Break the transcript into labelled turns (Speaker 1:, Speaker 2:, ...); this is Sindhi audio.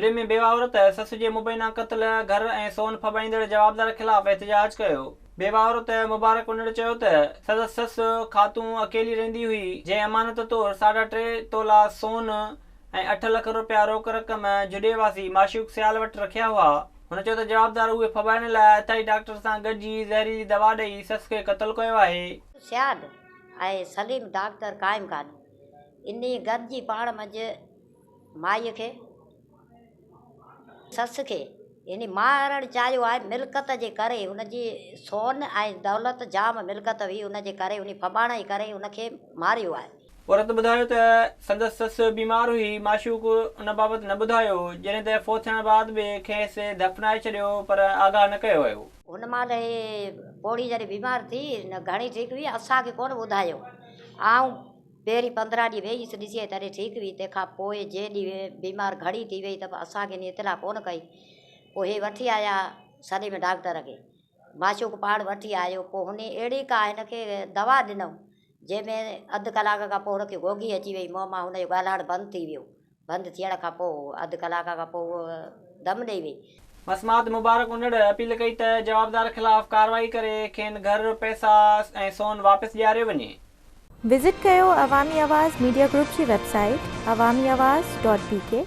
Speaker 1: جهڏي ۾ بيوه عورت سس جي مبينا قتل، گهر ۽ سون ڦٻائيندڙ جوابدار خلاف احتجاج ڪيو. بيوه عورت مبارڪ انڙ چيو ته سندس سس خاتون اڪيلي رهندي هئي، جنهن امانت طور ساڍا ٽي تولا سون ۽ اٺ لک رپيا روڪ رقم جهڏي واسي معشوق سيال وٽ رکيا هئا. هن چيو ته جوابدار اهي ڦٻائڻ لاء عطائي ڊاڪٽر سان گڏجي زهريلي دوا ڏئي سس کي قتل ڪيو آهي.
Speaker 2: سيال ۽ سليم ڊاڪٽر قائم خان انهي گڏجي پاڻ منجهه مائيء کي، سس کي، يعني مارڻ چاهيو آهي، ملڪت جي ڪري هن جي سون ۽ دولت جام ملڪت هئي، ان جي ڪري انهي ڦٻاڻ جي ڪري هن کي ماريو آهي.
Speaker 1: عورت ٻڌايو ته سندس سس بيمار هئي، معشوق ان بابت نه ٻڌايو، جڏهن ته فوت ٿيڻ بعد به کيس دفنائي ڇڏيو پر آگاهه نه ڪيو ويو.
Speaker 2: هن مهل هي پوڙهي جڏهن بيمار ٿي نه گهڻي ٺيڪ هئي، اسان کي ڪونه ٻڌايو، آئون پهرين 15 ڏينهن ويئي هيس ڏسي آئي تڏهن ٺيڪ هئي، تنهن کان پوء جنهن ڏينهن بيمار گهڻي ٿي ويئي ته به اسان کي انهي اطلاع ڪونه ڪئي. پوء هي وٺي آيا سليم ڊاڪٽر کي. معشوق پاڻ وٺي آيو. پوء هن اهڙي ڪا هن کي دوا ڏنائون، جنهن ۾ اڌ ڪلاڪ کان پوء هن کي گوگي اچي ويئي. منهن مان هن جو ڳالهائڻ بند ٿي ويو. بند ٿيڻ کان پوء اڌ ڪلاڪ کان پوء هوء دم ڏئي وئي.
Speaker 1: مسمات مبارڪ انڙ اپيل ڪئي ته جوابدار خلاف ڪارروائي ڪري کين گهر، پئسا ۽ سون واپس ڏياريو وڃي.
Speaker 3: وزٽ ڪيو عوامي آواز ميڊيا گروپ جي website Awami Awaz dot B K.